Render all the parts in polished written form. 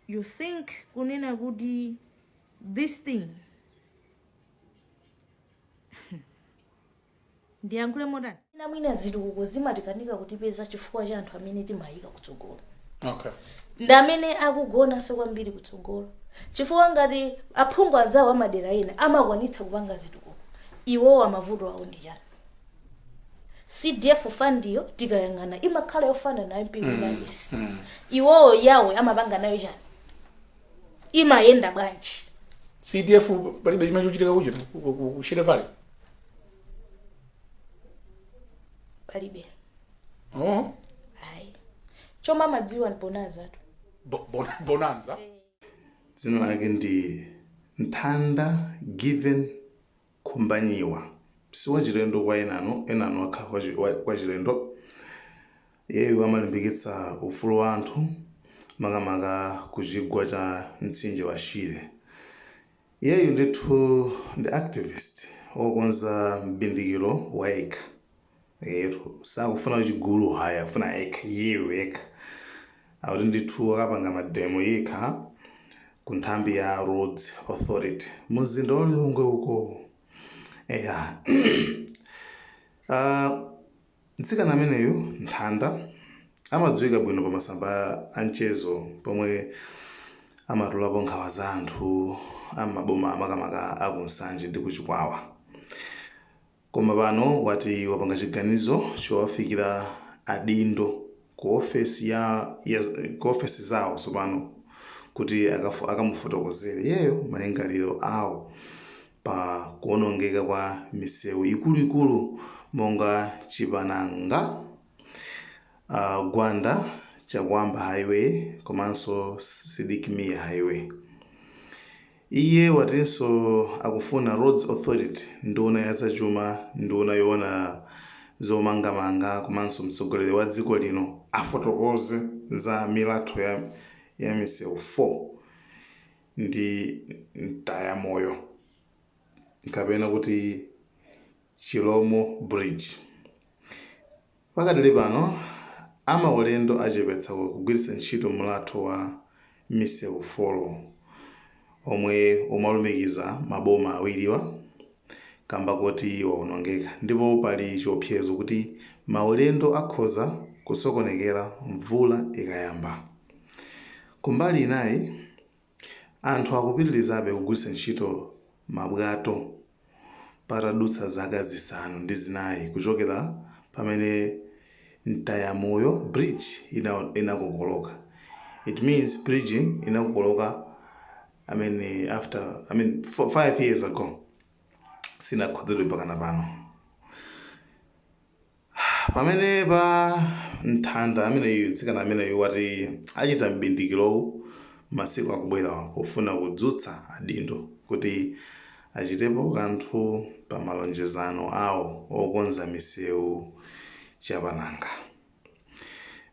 You think kunena kuti this thing, ndiyankhule motani? Na mwina zitukuko zimatikanika kutipeza chifukwa cha anthu amene timayika kutsogolo. Ndi amene akugonanso kwambiri kutsogolo, chifukwa ngati aphungu anzawo amadera ena amakwanitsa kupanga zitukuko, iwowo amavuto awo ndi chani? CDF fund yo tikayang'ana imakhala yofanana na MP mm. Iwowo yawo amapanga nayo chani? Imayenda bwanji? CDF palibe chimene chikuchitika kuja ku Shire Valley. Palibe. Oh. Ayi, chomwe amadziwa ndi bonanza tu. Bonanza. Dzina lake ndi Nthanda Given Khumbanyiwa. Si wachilendo kwa enanu, enanu akhala kwachilendo. Iyeyu amalimbikitsa ufulu wa anthu makamaka ku chigwa cha mtsinje wa Shire. Iyeyu ndithu ndi activist wokonza m'bindikiro wa yekha. Eyetu, sakufuna chigulu ayi, akufuna yekha, iyeyo yekha. Akuti ndithu akapanga mademo yekha ku nthambi ya Roads Authority mumzinda wa Lilongwe uko. Eya. Mtsikana ameneyu Nthanda amadziwika bwino pa masamba a mchezo pomwe amatulapo nkhawa za anthu a m'maboma makamaka a ku Nsanje ndi ku Chikwawa. Koma pano wati wapanga chiganizo chowafikira adindo ku ofesi ya, ya ku ofesi zawo tsopano kuti akamufotokozere iyeyo malingaliro awo pa kuonongeka kwa misewu ikuluikulu monga Chipananga, Gwanda Chakuamba Highway komanso Sidik Mia Highway. Iye watinso akufuna Roads Authority, nduna ya zachuma, nduna yoona zomangamanga komanso mtsogoleri wa dziko lino afotokoze za milatho ya misewu 4 ndi Mtayamoyo kapena kuti Chilomo Bridge. Pakadali pano, amaulendo achepetsa kugwiritsa ntchito mlatho wa misewu folo omwe umalumikiza maboma awiriwa kamba koti waonongeka ndipo pali chiopsezo kuti maulendo akhoza kusokonekera mvula ikayamba. Kumbali inayi, anthu akupitilizabe kugwiritsa ntchito mabwato patadutsa zaka 4 kuchokera pamene Mtayamoyo Bridge inakokoloka. It means bridge inakokoloka, I mean, after, I mean, 5 years ago, sinakonzedwe mpakana pano. Pamene pa Nthanda ameneyu, mtsikana ameneyu, wati achita m'bindikirowu masiku akubwera pofuna kudzutsa adindo kuti achitepo kanthu pa malonjezano awo okonza misewu Chapananga,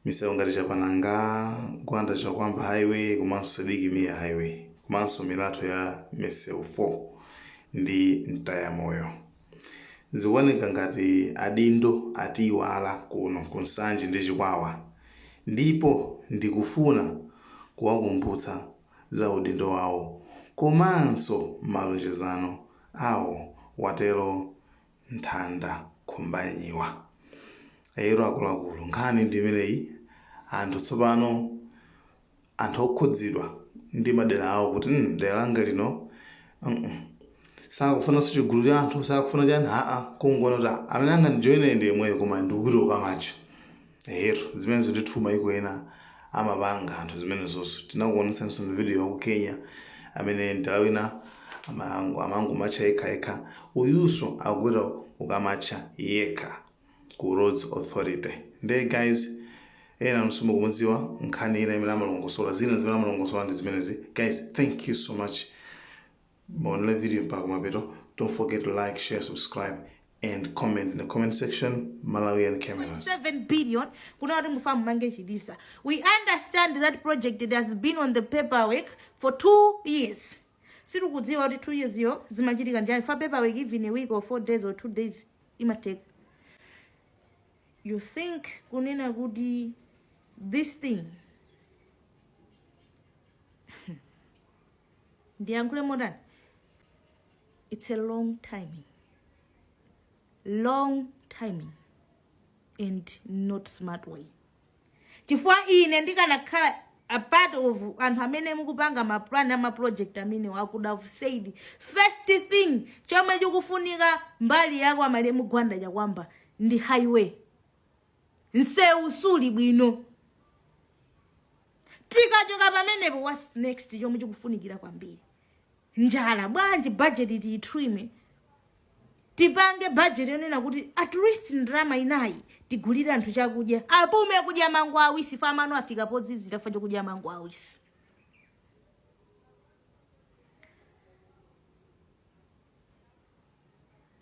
misewu ngati Chapananga, Gwanda Chakuamba Highway komanso Sidik Mia Highway komanso milatho ya misewu 4 ndi Mtayamoyo. Zikuoneka ngati adindo atiyiwala kuno ku Nsanje ndi Chikwawa ndipo ndikufuna kuwakumbutsa za udindo wawo komanso malonjezano awo, watero Nthanda Khumbanyiwa. Ero akuluakulu, nkhani ndi imeneyi. Anthu tsopano, anthu okhudzidwa ndi madera awo kuti dera langa lino Sakufunanso chigulu cha anthu, sakufuna chani, aa, kungoona kuti amene angandijoyine ndi yemweyo, koma ndikupita kukamatcha. Eyetu, zimenezo ndithu maiko ena amapanga anthu zimenezonso. Tinakuonetsanso video ya ku Kenya amene mdala wina amangomatcha yekha yekha. Uyunso akupita kukamatcha yekha ku Roads Authority. Nde guys, ena nonse mukumudziwa. Nkhani ina imene amalongosola, zina zimene amalongosola ndi zimenezi. Guys, thank you so much maonera video mpaka kumapeto. Don't forget to like, share, subscribe and comment in the comment section. Malawian Cameras. 7 billion kuna kuti mufa mumange Chilisa. We understand that project, it has been on the paperwork for 2 years. Sitikudziwa kuti 2 years yo zimachitika njani fa paperwork, even a week or 4 days or 2 days imateka. You think kunena kuti this thing, Ndiyankhule motani? It's a long timing, long timing and not smart way. Chifukwa ine ndikanakhala a part of anthu amene mukupanga maplan ama project amene, I could have said first thing chomwe chikufunika mbali yako amalemu Gwanda Chakwamba ndi highway. Nsewu suli bwino. Tikachoka pamenepo, what's next chomwe chikufunikira kwambiri? Njala. Bwanji budget tiyitrime, tipange budget yonena kuti at least ndalama inayi tigulire anthu chakudya, apume kudya mango awisi fa mano afika podzizira fa chokudya mango awisi.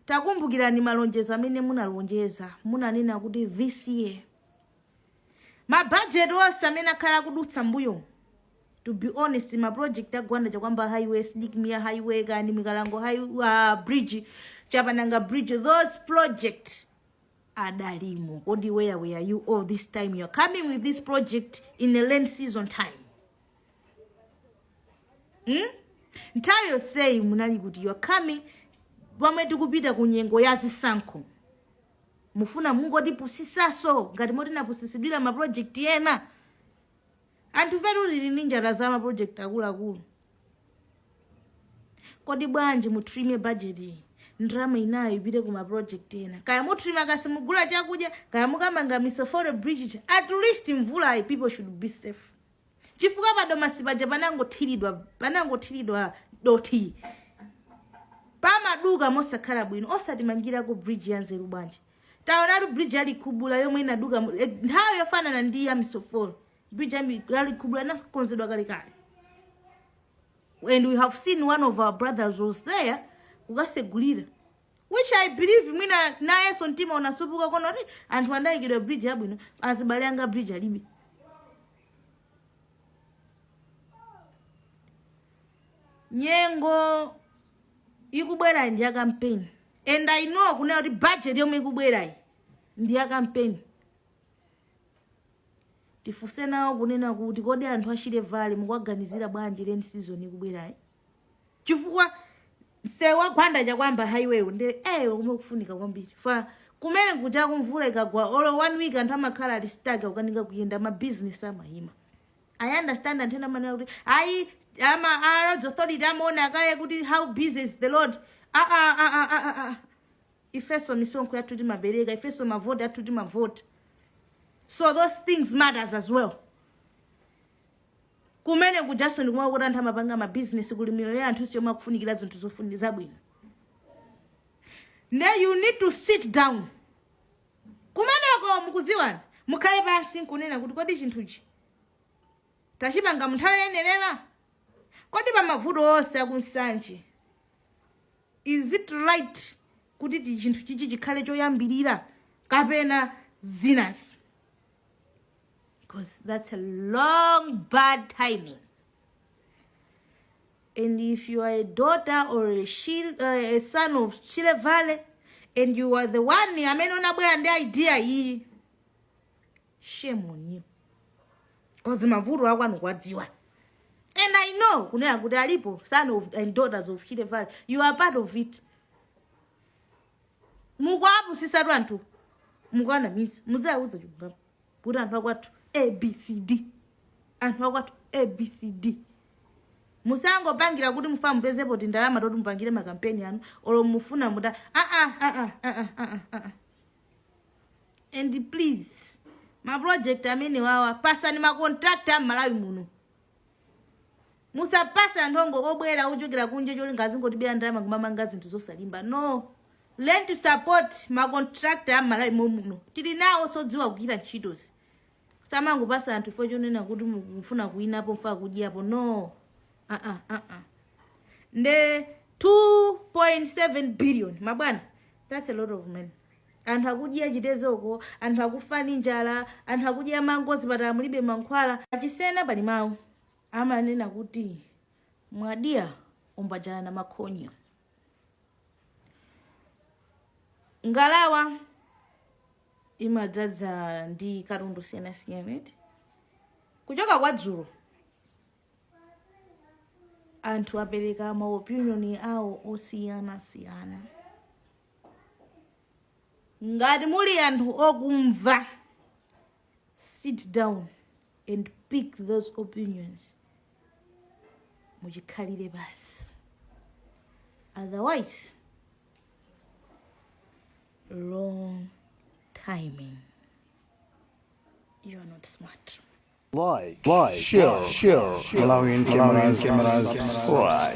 Takumbukirani malonjezo amene munalonjeza. Munanena kuti this year mabudget onse amene akhala akudutsa mbuyo, to be honest, ma project agwanda Chakwamba highway, Sidik Mia highway, kani Mikalango highway, bridge, Chapananga bridge, those project adalimo. Kodi where were you all this time? You are coming with this project in the rain season time, Nthawi yonseyi munali kuti? You are coming pamwe tikupita ku nyengo ya zisankho. Mufuna mungotipusisaso ngati motinapusisidwira ma project ena? Anthu fetu tili ndi njala za ma project akuluakulu. Kodi bwanji mutrime budget, ndalama inayo ipite ku ma project ena? Kaya mutrima kasi mugula chakudya, kaya mukamanga Misoforo bridge, at least mvula people should be safe. Chifukwa padomasi paja panangothiridwa dothi, pamaduka mosakhala bwino. Osatimangirako bridge ya nzeru bwanji? Taonatu bridge yalikhubula yomwe inaduka nthawi yofanana ndi ya Misoforo. Bridge yalikhubula inakonzedwa kalekale, and we have seen one of our brothers was there kukasegulira, which I believe mwina nayenso mtima unasupuka kono kuti anthu andayikidwa bridge yabwino, azibale anga bridge alibe. Nyengo ikubwera ndi ya campaign, and I know kunena kuti budget yomwe ikubwerayi ndi ya campaign. Tifunse nawo kunena kuti kodi anthu a Shire Valley mukuwaganizira bwanji rain season ikubwerayi? Chifukwa msewu wa Gwanda Chakwamba highway ndi kumwe kufunika kwambiri fa kumene kuja kumvula ikagwa olo one week, anthu amakhala ali stuck, akukanika kuyenda, ma business amayima. I understand anthu ena amanena kuti ayi, ama a roads authority amaona kaye kuti how busy is the road. Ah, ah, ah, ah, ah, ah. Ifeso misonkho yathu timabereka, ifeso mavoti athu timavota, so those things matters as well. Kumene kujaso ndikumwa kuti anthu amapanga mabizinesi, kuli miyoyo ya anthu siyomwe akufunikira zinthu zofuni zabwino. Ne you need to sit down kumeneko, mukuziwana, mukhale pansi nkunena kuti kodi chinthuchi tachipanga munthawi yoyenerera? Kodi pa mavuto onse akunsanje, is it right kuti chinthu chichi chikhale choyambirira kapena zinazi? Because that's a long bad timing. And if you are a daughter or a son of Shire Valley and you are the one amene unabwera ndi idea iyi, shame on you, because mavuto ako anukuwadziwa. And I know kunena kuti alipo son of and daughters of Shire Valley, you are part of it. Mukuapusisatu anthu, mukuanamiza. Muzawuza chilungamo kuti anthu akwathu ABCD, anthu akwathu ABCD. Musangopangira kuti mufa mupezepo tindalama toti mupangire makampeni anu olo mufuna muta. Ah, ah, ah, ah, ah, ah, ah, ah. And please, ma project amene wawa pasani ma contract a Malawi muno. Musapase anthu ongo obwera ochokera kunja cholinga azingotibera ndalama kumamanga zinthu zosalimba. No, learn to support ma contractor a Malawi muno. Tili nawo sodziwa kugwira ntchitozi. Samangopasa anthu ifo chonena kuti mufuna kuwinapo, mfuna kudyapo. No, uh -uh, uh -uh. Nde 2.7 billion, mabwana, that's a lot of money. Anthu akudya chitezoko, anthu akufa ndi njala, anthu akudya mango, zipatala mulibe mankhwala. Achisena pali mawu amanena kuti mwadiya umbajana na makhonyo. Ngalawa imadzadza ndi katundu siyanasiyana eti. Kuchoka kwa dzulo Anthu apereka ma opinion awo osiyanasiyana. Ngati muli anthu okumva, sit down and pick those opinions, muchikhalire basi. Otherwise, wrong timing, you are not smart. Like, share, Malawian cameras, subscribe.